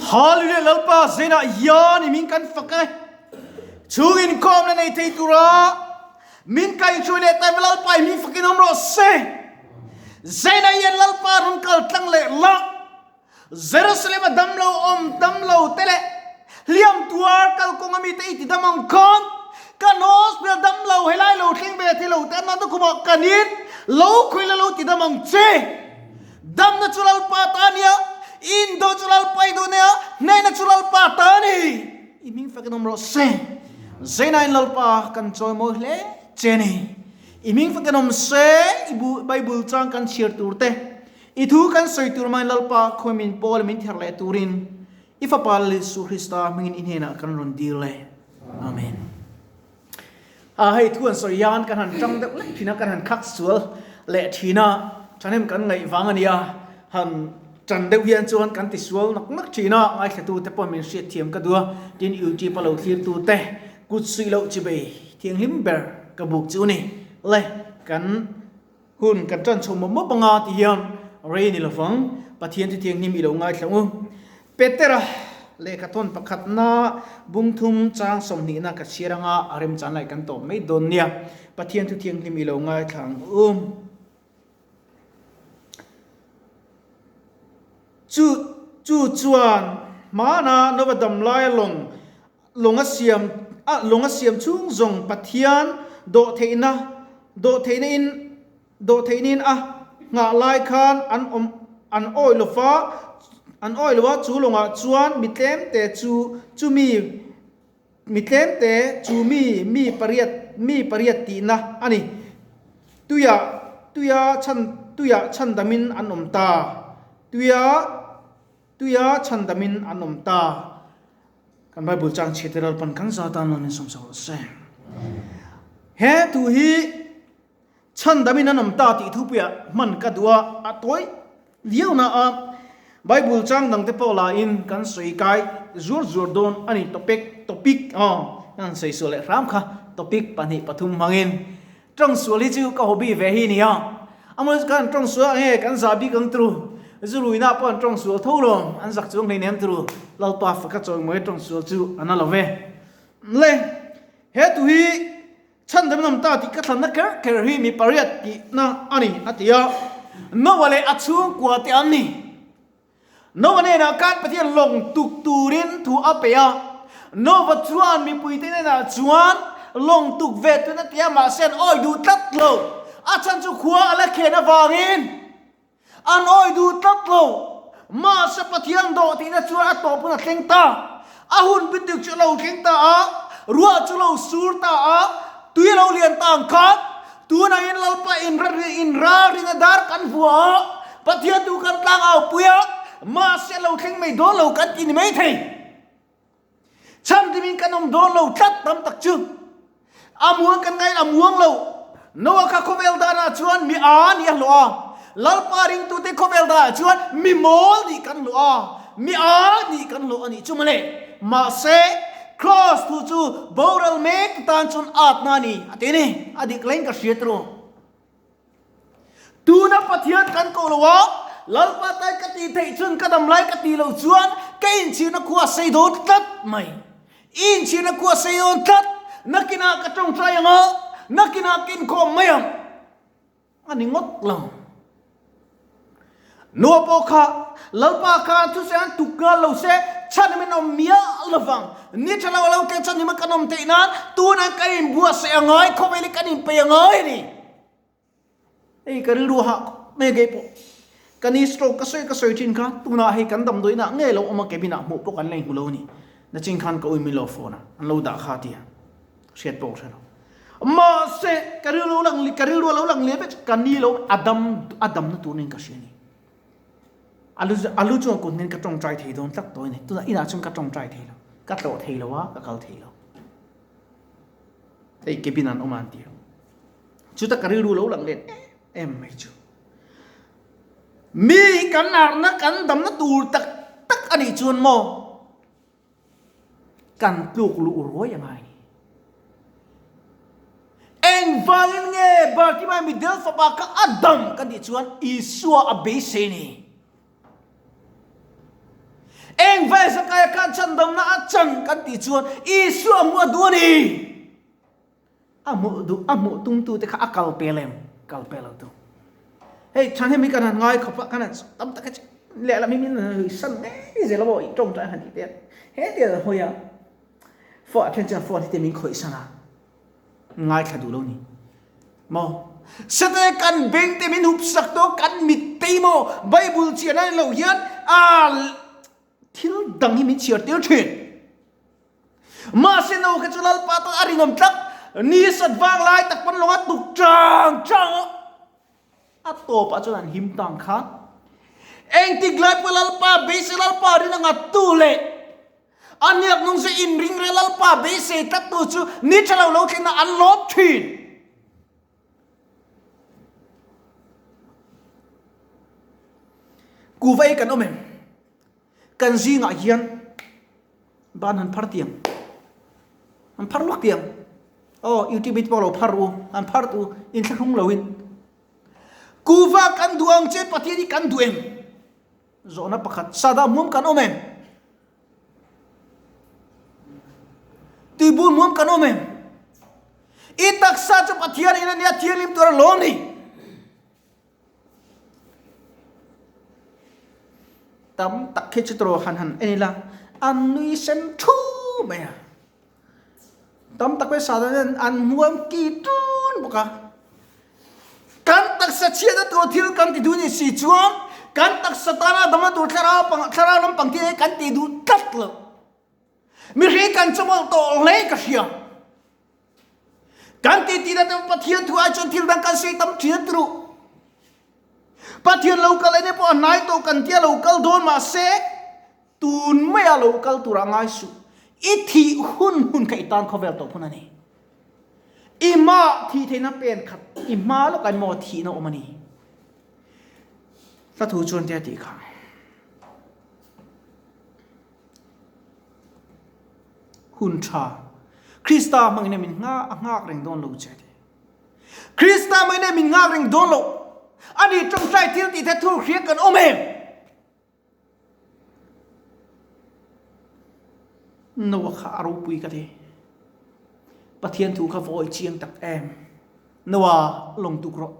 Hallelujah Lalpa zenah hian i min kan fak e. Chung inkhawmna nei thei tura min kaihhruai leh taima Lalpa i min fakin awm rawh se. Zenah hian Lalpa rawn kal tlang leh la. Jerusalem a damlo awm damlo te leh hliam tuar kalkawng a mite i ti dam ang khan kan hospital damlo helai lo thleng ve thei lo te an mahna khumah kan in lo khawih la lo ti dam ang che. Damna chu Lalpa ta a nia, indo chu Lalpa i duh nia, hnehna chu Lalpa ta a ni. I hming fakin awm rawh se. Zeinain Lalpa kan chawimawi hle che a ni. I hming fakin awm se, i Bible chang kan chhiar tur te, I thu kan sawi tur mai Lalpa khawi min pawl min ther leh turin i Fapa Lal Isu Krista hmingin i hnenah kan rawn dil e. Amen. A hei thu an sawi hian kan han tang deuh lek thin a, kan han khak sual leh thin a, thahnem kan ngaih vang a nia, han tan deuh hian chuan kan ti sual nak nak thin a, ngaithla te pawh min hriat thiam ka duh a, tin YouTube a lo thlir tu te kut suih loh chi bei thianghlim ber ka buk chu ni le kan Hun kan ṭan chho mawp mawp anga ti hian rei ni lovang, Pathian chu thianghlim i lo ngaithla u. Petera lehkha thawn pakhatna bungthum chang sawmhnihna ka chhiar anga a remchan lai kan tawp mai dawn nia. Pathian thu thianghlim i lo ngaithla ang u. Chu chu chuan hmana Nova dam laia lawng Lawng a siam a lawng a siam chhung zawng Pathian dawhtheihna dawhtheihna in dawhtheihna in a nghah lai khan an awm an awih lo va an awih lo a chu lawngah chuan mi tlemte chu chumi mi tlemte chu mi mi pariat mi pariat tihna a ni. Tuia tuia chhan tuiah chhandamin an awm ta tuia Tuia chhandamin an awm ta. Kan Bible chang chhiat te Lalpan kan za tan lo min sawm sak rawh se. He thu hi chhandamin an awm ta tih thupuiah hman ka duh a, a tawi viau na a, Bible chang dang te pawh la in kan sawi kai zuar zuar dawn a ni topic topic aw kan sawi sual leh hram kha topic pahnih pathum hmangin Tawng sual hi chu ka hobby ve hi nia. Amah khan tawng sual ang e kan zah bik ang turu. Zuluina pawh an tawng sual tho lo, an zak chuang hleinem turu. Lalpa faka chawimawi tawng sual chu an a lo ve. Le, he tu hi chhandam nam ta tih ka thlanna kher kher hi mi pariat tihna a ni a ti a. Noah leh a chhungkua te an ni. Noah hnenah khan Pathian lawng tuk turin thu a pe a. Noah chuan mipuite hnenah chuan lawng tuk ve tun a ti a, mahse an awi duh tlat lo. A chhan chu khua a la khen avangin an awi duh tlat lo. Mahse Pathian dawh tihna chuan a tawp hun a thleng ta. A hun bituk chu a lo thleng ta a, ruah chu lo sur ta a, tui a lo lian ta ang khan Tunah in Lalpa inralrin a dar kan hmu a, Pathian tu kan tlang au pui a, mahse a lo thleng mai dawn lo kan ti ni mai thei. Chhan timin kan awm dawn lo tlat tam tak chu. A muang kan ngai a muang lo. Noah kha khawvel danah chuan mi a nih a hlawh a, Lalpa ringtute khawvel danah chuan mi mawl nih kan hlawh a, mi a nih kan hlawh a nih chu mawle. Mahse, Kraws thu chu boral mek tan chuan atna a ni, a ti a ni. A dik leng ka hriat ru. Tuna Pathian kan koh lo a, Lalpa tai ka tih theih chuan ka dam lai ka tih loh chuan ka inchhirna khua a sei dawn tlat mai. I inchhirna khua a sei dawn tlat, nakinah ka tawngtai ang a, nakinah ka inkhawm mai ang. A ni ngawt lo. Noah pawh kha Lalpa khan thusei an tuk nghal lo se, chhan min awm miah lovang. Ni tha lo a lo tleng chhan hima kan awm theih nan tunah kan inbuatsaih a ngai, khawvel hi kan inpeih a ngai a ni. Hei ka rilru hah khawp mai kei pawh. Ka ni stroke ka sawi ka sawi thin kha tunah hei kan damdawiinah ngei lo awm a cabin ah hmuh pawh kan la inhmu lo a ni. Nachin khan ka ui min lo phone a, an lo dah kha tia hriat pawh ka hre lo. Mahse, ka rilru lang ka rilru a lo lang leh vek chu ka ni lo a dam a damna tur nen ka hria a ni. A lu a lu chuan kut nen ka tawngtai thei dawn tlat tawh a ni. Tunah inah chuan ka tawngtai thei lo. Ka tlawh thei lo a, ka kal thei lo. Hei cabin an awm a an ti a. Chuta ka rilru lo lang leh em em mai chu. Mi kan arna kan damna tur tak tak a nih chuan maw? Kan tluk luh ruai a ngai ni. Engvangin nge Bartimai midel fapa kha a dam kan tih chuan Isua a beisei ni. Eng vai Zakaia khan chhandamna a chan kan tih chuan Isua hmuh a duh a ni. A hmuh duh, a hmuh tumtu te kha a kal pel em? Kal pel lo tu. Hei than hemi kan han ngai khawp a, kan han tam tak a che lehlam hi min han san ngei zel a maw i tawngtai han tih te he tiang an hawi a. Phone a then chuan phone hi te min khawih san a, ngaithla duh lo ni maw. Sete kan beng te min hup sak tawh kan mit te maw Bible chian a ni lo hian a thil dang hi min chhiar tir thin. Mahse no kha chu Lalpa tan a rinawm tlat, ni sat vang lai tak pawn lawnga tuk chang chang a, a tawpah chuan an him tang kha. Engtik lai pawh Lalpa beisei Lalpa rin a ngat tu leh a niak nung chu inring reh Lalpa beisei tlat tu chu ni tha lo lo thlenna an lawm thin. Kuva ei kan awm em? Kan zingah hian ban han phar tiang, han phar lawk tiang. Aw, YouTube te pawh lo phar u, han phar tu inthlahrung loin. Kuva kan duh ang che Pathian hi kan duh em? Zawhna pakhat, Sada hmuam kan awm em? Tuibur hmuam kan awm em? I taksa chu Pathian in a nia thianghlim tur a lawm ni. Tam tak khi chu tawh han han en ila an nui sen thu mai a. Tam tak pawh sa dan an hmuam ki tun bawk a. Kan taksa chhiatna tur thil kan ti duh ni si chuan kan taksa tana damna tur thlarau pang thlarau lampang thil hi kan ti duh tlat lo. Mihring kan chawmawlh tawh hle ka hria. Kan ti tih na te Pathian thu ai chuan thil dang kan sawi tam thin a ti ruh. Pathian lo kal ene pawh a hnai tawh kan tia lo kal dawn mahse tun maia lo kal turah ngai suh. I thih hun hun kha i tan khawvel tawp hun a ni. I hma thih theihna pen khat i hma lawkah in maw thihna awm a ni. Hla thu chuan tia tih kha. Hun tha. Krista hmangin e min ngha a nghak reng dawn lo che ti. Krista hmangin e min nghak reng dawn lo. Ani tawngtai thil tih the thu hria kan awm em? Noah kha a ropui ka ti. Pathian thu kha vawi chiang tak em. Noah lawng tuk rawh.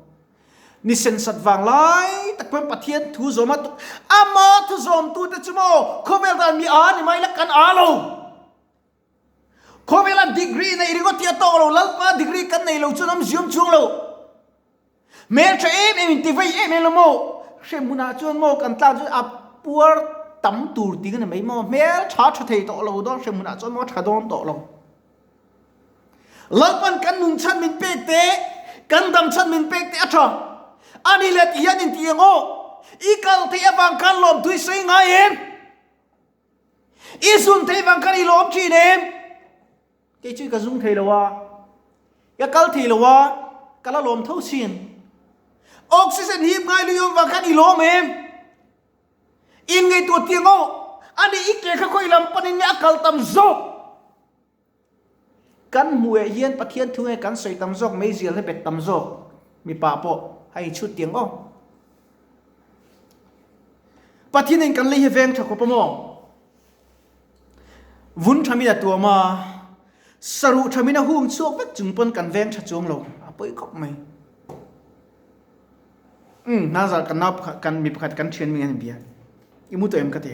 Ni sensat vang lai tak pawn Pathian thu zawm a tuk. Ama thu zawmtute chu maw khawvel dan mi a ni mai la kan a lo. Khawvela degree nei ringawt hi a tawk lo, Lalpa degree kan nei lo chuan awm ziam chuang lo. Hmeltha em em in ti vei em em lo maw? Hrem hunah chuan maw kan tlan chuan a puar tam tur tih ka ni mai maw? Hmeltha tha thei tawh lo dawn hrem hunah chuan maw tha dawn tawh lo. Lalpan kan nun chhan min pek te, kan dam chhan min pek te a tha. Ani leh ti hian inti ang aw, i kal theih avang khan lawmthu i sawi ngai em? I zun theih vang khan i lawm thin em? Kei chu ka zung thei lo a, ka kal thei lo a, ka la lawm tho sin. Oxygen hip ngai lui awm vang khan i lawm em? In ngaihtuah tiang aw, ani i ke kha khawi lam panin nge a kal tam zawk? Kan hmuh eh hian Pathian thu nge kan sawi tam zawk mai zial hi bet tam zawk mipa pawh a inchhut tiang aw. Pathian in kan lei hi veng tha khawp a maw? Vun tha min a tuam a, saruh tha min a hung chhuak vek chung pawn kan veng tha chuang lo, a pawi khawp mai. Umm, hna kan nau pakhat kan mi pakhat kan thian mi an bia. I mu tawh em ka ti.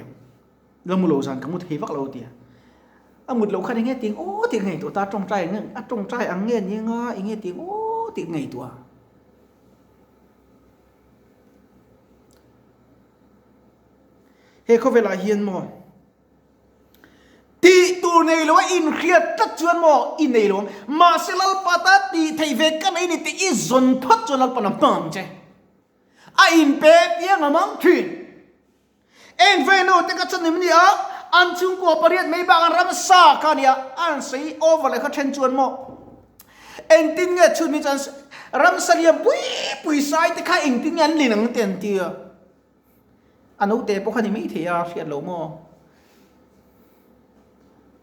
La mu lo zan ka mu thei vak lo tia. A mut loh khan enge ting aw tih ngei tuah ta tawngtai ang a tawngtai ang nge ni anga enge ting aw tih ngei tuah. He khawvelah hian maw tih tur nei lo a inhriat tlat chuan maw i nei lo ang. Mahse Lalpa ta tih theih ve ka nei ni tih i zawn phawt chuan Lalpan a hmang che. A inpe piang a mang thin. Eng ve nu te ka chuan nim nia, an chhungkua pariat mai bak an ramsa kha nia, an sawi over leh kha then chuan maw engtin nge chhun mi chuan ramsa lian pui pui sai te kha engtin nge an lin ang te an ti a, a naute pawh kha ni mai thei a hriat lo maw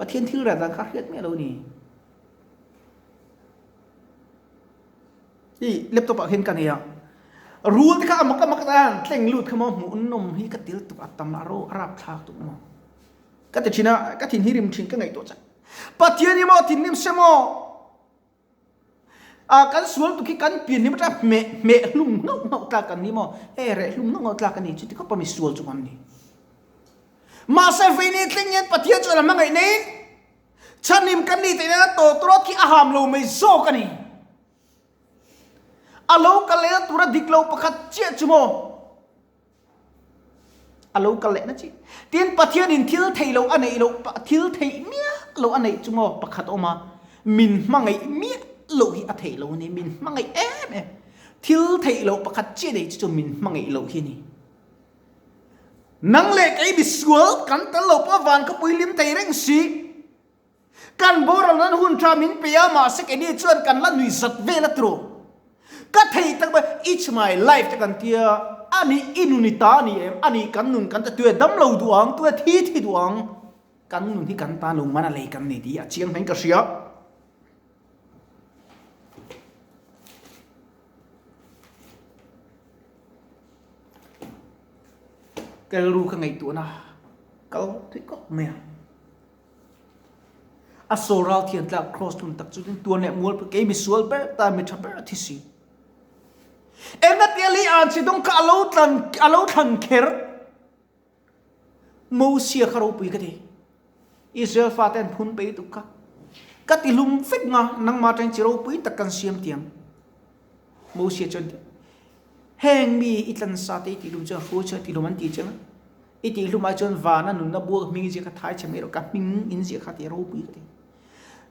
Pathian thil reh dan kha hriat miah lo ni. I laptop ah khin ka nei a, rul te kha a mak a mak a tleng lut kha maw hmuh nawm hi ka til tuk a tam a ro a rapthlak tuk maw. Ka ti thin a, ka thin hi rim thin ka ngaihtuah chak. Pathian hi maw thinrim se maw? A kan sual tuk hi kan pian hlim atanga hmeh hmeh hlum nghauh nghauh tlak kan ni maw? Hei reh hlum nghauh nghauh tlak a ni chuti khawpa mi sual chu kan ni. Mahse veini tling hian Pathian chuan a hmangaih neiin chhanhim kan ni theih nana tawtawrawt khi a ham lo mai zawk a ni. A lo kal lehna tura dik lo pakhat chiah chu maw? A lo kal lehna chi. Tin, Pathianin thil theih loh a neih loh, thil theih miah loh a neih chu maw pakhat awm a, min hmangaih miah loh hi a theih lo a ni, min hmangaih em em. Thil theih loh pakhat chiah nei chu chu min hmangaih loh hi a ni. Nang leh kei misual kan tel lo pawh van khawpui lim thei reng si. Kan boral nan hun tha min pe a, mahse keini chuan kan la nui zat vel a tiraw. Ka thei tak mai, it's my life te kan tia, ani i nun i ta a ni em, ani kan nun kan ta tu e dam lo duh ang, tu e thi thi duh ang, kan nun hi kan tan lo man a lei kan ni tih a chiang hmel ka hria. Ka rilru ka ngaihtuahna kal thui kawp mai a. A saw ral thian tlak cross tum tak chu tin tuan leh mual kei mi sual ber ta mi tha ber a thi si. Engati li an chi dawng kha alo tlan alo thlan kher Mosia kha ropui ka ti. Israel fa ten phun pe tuk kha. Ka ti hlum vek nga nangma tang chi ropui tak kan siam tiang. Mosia chuan heng mi i tlan sa te i ti hlum chuan hruai chuan ti hlum an ti chang. I tih hlumah chuan vana nunna buak hming zia kha thai chhe mai rawh, ka hming in zia kha ti a ropui ka ti.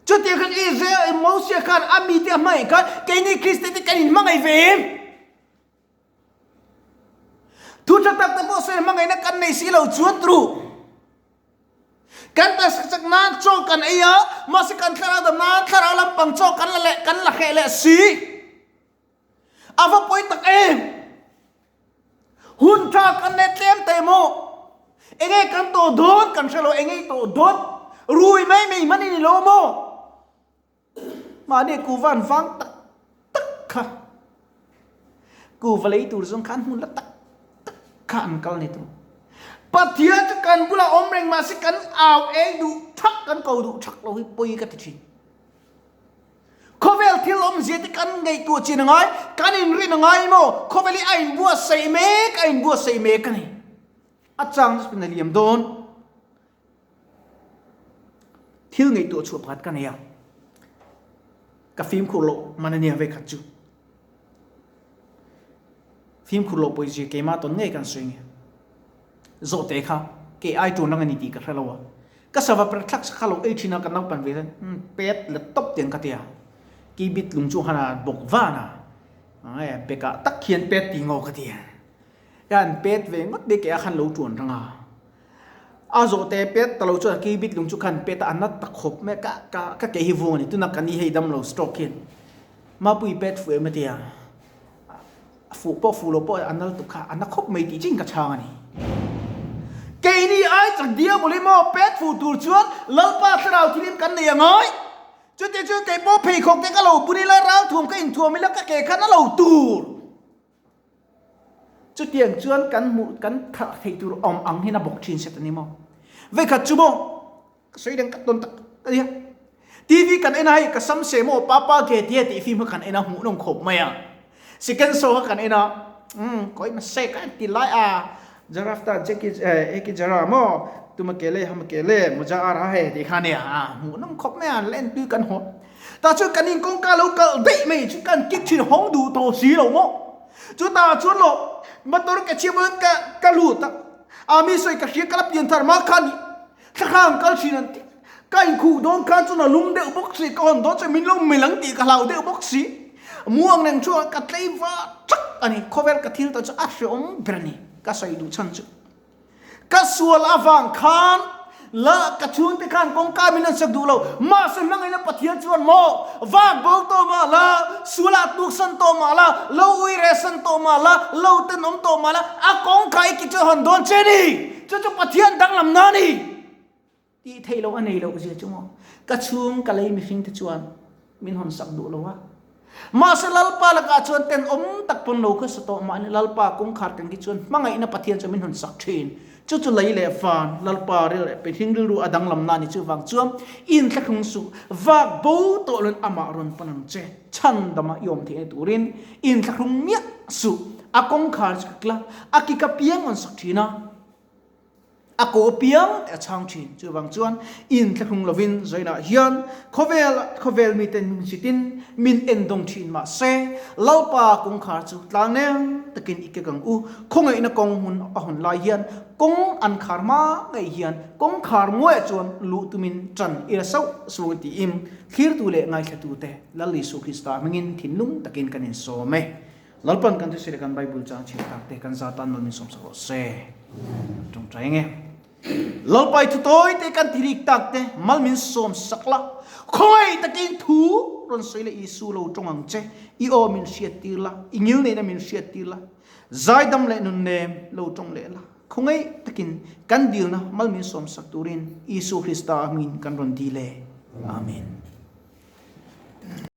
Chutiang khan Israel in Mosia khan a mite a hmangaih khan keini Kristian te kan inhmangaih ve em? Thu tha tak te pawh sawi hmangaihna kan nei si lo chuan tru. Kan taksa chak nan chaw kan ei a, mahse kan thlarau dam nan thlarau lampang chaw kan la leh kan la hreh leh si. A va pawi tak em! Hun tha kan nei tlem teh maw? Enge kan tawh dawn kan hre lo, enge i tawh dawn? Rui mai mai hman i ni lo maw? Mahni kuva an vang tak tak kha. Kuva lei tur zawng khan hmun la tak tak kha an kal ni tur. Pathian chu kan bulah awm reng mahse kan au eng duh thak kan ko duh thak lo hi pawi ka ti thin. Khawvel thil awmzia te kan ngaihtuah chin a ngai, kan inrin a ngai maw? Khawvel hi a inbuatsaih mek, a inbuatsaih mek a ni. A chang chu a liam dawn. Thil ngaihtuah chhuah pakhat ka nei a, ka fimkhur loh man a nia vekhat chu. Fimkhur loh pawizia keimah tawn ngei kan sawi nge. Zawhte kha kei ai ṭun ang a ni tih ka hre lo a. Ka sava per thlak kha lo ei ṭhin a, ka naupan ve hian pet la tawp tiang ka ti a. Kibit lung chu han a bawk van a, bekah tak hian pet ti ngaw ka ti a. Ka han pet ve ngawt mai kei a khan lo ṭuan rang a. A zawhte pet ta lo chuan kibit lung chu khan pet a, a nat ta khawp mai a, ka ka ka ke hi vung a ni. Tunah ka ni hei dam lo stroke hian Mapui pet fuh em a ti a. A fuh pawh fuh lo pawh a nal tuk kha a na khawp mai tih chin ka chhang a ni. Keini ai chak diabol hi maw pet fuh tur chuan Lalpa thlarau thilim kan nei a ngai. Chuti chuan kei pawh pheikhawk te ka lo bun ila ralthuam ka inthuam ila ka ke khan a lo tur. Chutiang chuan kan hmuh kan thalh theih tur awm ang hian a bawk thin set a ni maw. Vekhat chu maw Ka sawi dang ka tawn tak a nia. TV kan en a hei ka sam se maw papa ke tia tih film kha kan en a hmuh nawm khawp mai a. Second show kha kan en a umm kawih ma se ka ti lai a Jarafta Jackie eh Eki Jara maw tuma ke le hama ke le moja a raha he tih kha nia a hmuh nawm khawp mai a len tui kan haw. Tah chuan kan in kawngka lo kalh daih mai chu kan kik thin hawng duh tawh si lo maw. Chutah chuan lo motor ke chhiah pawhin ka ka lut a a mi sawi ka hria ka la pian thar ma kha ni. Thlakhang kal thin an ti. Ka inkhuh dawn khan chuan a lum deuh bawk si, ka hawn dawn chuan min lo melh ang tih ka hlau deuh bawk si. Muang reng chuan ka tlei va thak a ni. Khawvel ka thil ta chu a hreawm ber a ni, ka sawi duh chhan chu. Ka sual avang khan la ka chhungte khan kawngka min rawn sak duh lo. Mahse hmangaihna Pathian chuan maw vak bo tawh mah la, sualah tuksan tawh mah la, lo ui rehsan tawh mah la, lo tenawm tawh mah la, a kawngka i ki chu a hawn dawn che ni. Chu chu Pathian danglam na ni tih theih loh a nei loh zia chu maw? Ka chhung ka lei mihring te chuan min hawn sak duh lo a. Mahse Lalpa lakah chuan tenawm tak pawn lo kha sa tawh mahni Lalpa kawngkhar kan ki chuan hmangaihna Pathian chuan min hawn sak thin. Chu chu lei leh van, Lalpa ril leh Pehling rilru a danglamna a ni. Chuvang chuan inthlahrung suh, vak bo tawh loin amah rawn pan ang che. Chhandama i awm theihna turin inthlahrung miah suh. A kawngkhar chu ka kil a, a ki ka piang rawn sak thin a. A kaw piang teh a chhang thin. Chuvang chuan inthlahrung lovin zainah hian khawvel khawvel miten min sitin min endawng thin mah se, Lalpa kawngkhar chu tlangnel takin i kek ang u. Khawngaihna kawng hmun a hawn lai hian kawng an khar hma ngei hian kawngkhar ngawiah chuan luh tumin tan i la sauh sauh ang tiin thlirtu leh ngaithlatute Lal Isu Krista hmingin thinlung takin kan insawm e. Lalpan kan thusei leh kan Bible chang chhiar tak te kan za tan nawn min sawmsak rawh se. Tawngtai nge. Lalpai thu tawi te kan tirik tak te mal min sawmsak la. Khawngaih takin thu rawn sawi leh Isu lo tawng ang che. I aw min hriat tir la, i ngil neihna min hriat tir la. Zaidam leh nun nem lo tawng leh la. Khawngaih takin kan dilna mal min sawmsak turin Isu Krista hmingin kan rawn dil e. Amen.